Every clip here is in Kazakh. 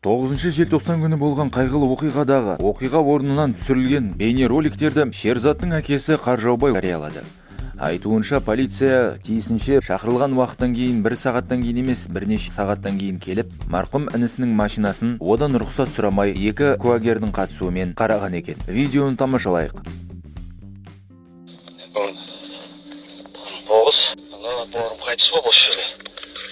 9 желтоқсан күні болған қайғылы оқиғадағы оқиға орнынан түсірілген бейнероликтерді Шерзаттың әкесі Қаржаубай жариялады. Айтуынша, полиция тиісінше шақырылған уақыттан кейін бір сағаттан кейін емес, бірнеше сағаттан кейін келіп, марқұм інісінің машинасын одан рұқсат сұрамай, екі куәгердің қатысуымен қараған екен. Видеоны тамашалайық. Бүгін 9 мына бауырым қайтыс болды осы жерде.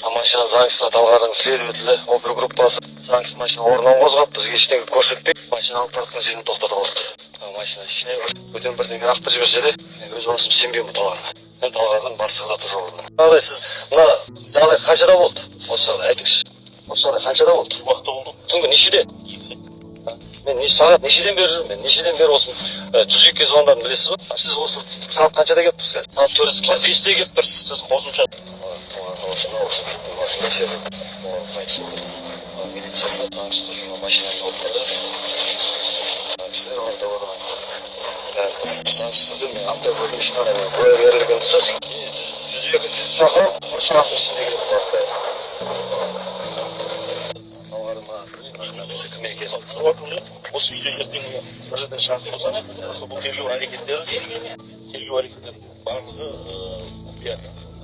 А машина заңсыз, Талғардың следователі, опергруппасы заңсыз машина орнынан қозғап, бізге ештеңе көрсетпей, машина алып бара жатқан жерін тоқтатып алды. А машина ішіне бір бөтен бірдеңе лақтырып жіберсе де, мен өз басым сенбеймін Талғарға. Мен Талғардың бастығы да тұр орнында. Жағдай, сіз мына жағдай қаншада болды? Осы жағдай айтыңызшы, осы жағдай қаншада болды? Уақытта болды. Түнгі нешеде? Мен неше сағат, нешеден бері жүрмін? Мен нешеден бері осы 102-ге звондадым, білесіз ба? Сіз осы сағат қаншада келіп тұрсыз? Қазір сағат 4:45-те келіп тұрсыз. Сіз қосымша қаласында, осы беттің басында жерде қайтыс болды. Милициясы заңсыз түрде мына машинаны алып тұрды. Мына кісілер орда бәрі заңсыз түрде. Мен автокөліктің ешқандай мен куәгерлігімсіз 102, 100 шақырып, бір сағаттың ішінде келіп бұлардың бәрі. Талғардың мына кісі кім екенін Осы видео ертең бір жерден шығатын болса, что бұл тергеу әрекеттері барлығы құпия.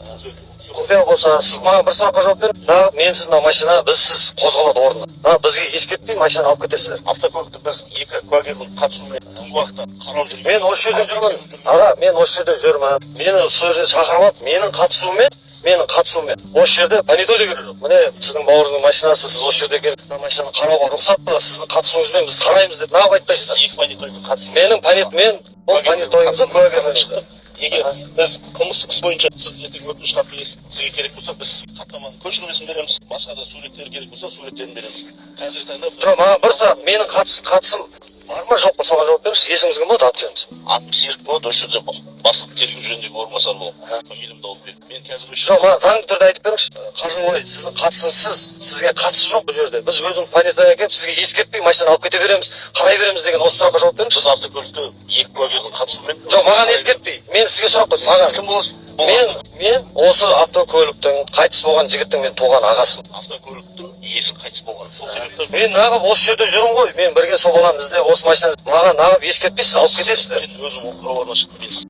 Сол себепті Құпия болса, сіз маған бір сұраққа жауап беріңіз. Неғып менсіз мына машина бізсіз қозғалады орнынан? Мына бізге ескертпей машинаны алып кетесіздер. Автокөлікті біз екі куәгердің қатысуымен түнгі уақытта қарау жүрген. Мен осы жерде жүрмін, аға, мен осы жерде жүрмін. Мені сол жерде шақырып алып, менің қатысуыммен осы жерде понятой да керек жоқ. Міне, сіздің бауырыңыздың машинасы, сіз осы жерде келіп, мына машинаны қарауға рұқсат па, сіздің қатысуыңызбен біз қараймыз деп неғып айтпайсыздар? Екі понятойдың қатысуымен. Менің мен ол понятойымды, куәгерімді. Егер біз қылмыстық іс бойынша сіз ертең өтініш хат бересіз, сізге керек болса, біз хаттаманың көшірмесін береміз, басқа да суреттер керек болса, суреттерін береміз қазіргі таңда. Жоқ, маған бір сұрақ: менің қатысым бар ма, жоқ па, соған жауап беріңізші. Есіміңіз кім болады, аты жөніңіз? Атым Серік болады. Осы жерде бастық, тергеу жөніндегі орынбасар боламын. Фамилиям Дауытбек. Мен қазір осы Жоқ, маған заңды түрде айтып беріңізші. Қаржыбай, сіздің қатысыңызсыз, сізге қатысы жоқ бұл жерде. Біз өзіміз понятой әкеліп, сізге ескертпей машинаны алып кете береміз, қарай береміз деген осы сұраққа жауап беріңізші. Біз автокөлікті екі куәгердің қатысуымен. Жоқ, маған ескертпей. Мен сізге сұрақ қойдым. Сіз Маған кім боласыз? Мен осы автокөліктің қайтыс болған жігіттің мен туған ағасымын. Автокөліктің иесі қайтыс болған, сол себепті. Мен неғып осы жерде жүрмін ғой, мен бірге сол баланы іздеп, осы машинаны маған неғып ескертпейсіз, алып кетесіздер? Мен өзім оқиға орнына шықтым, мен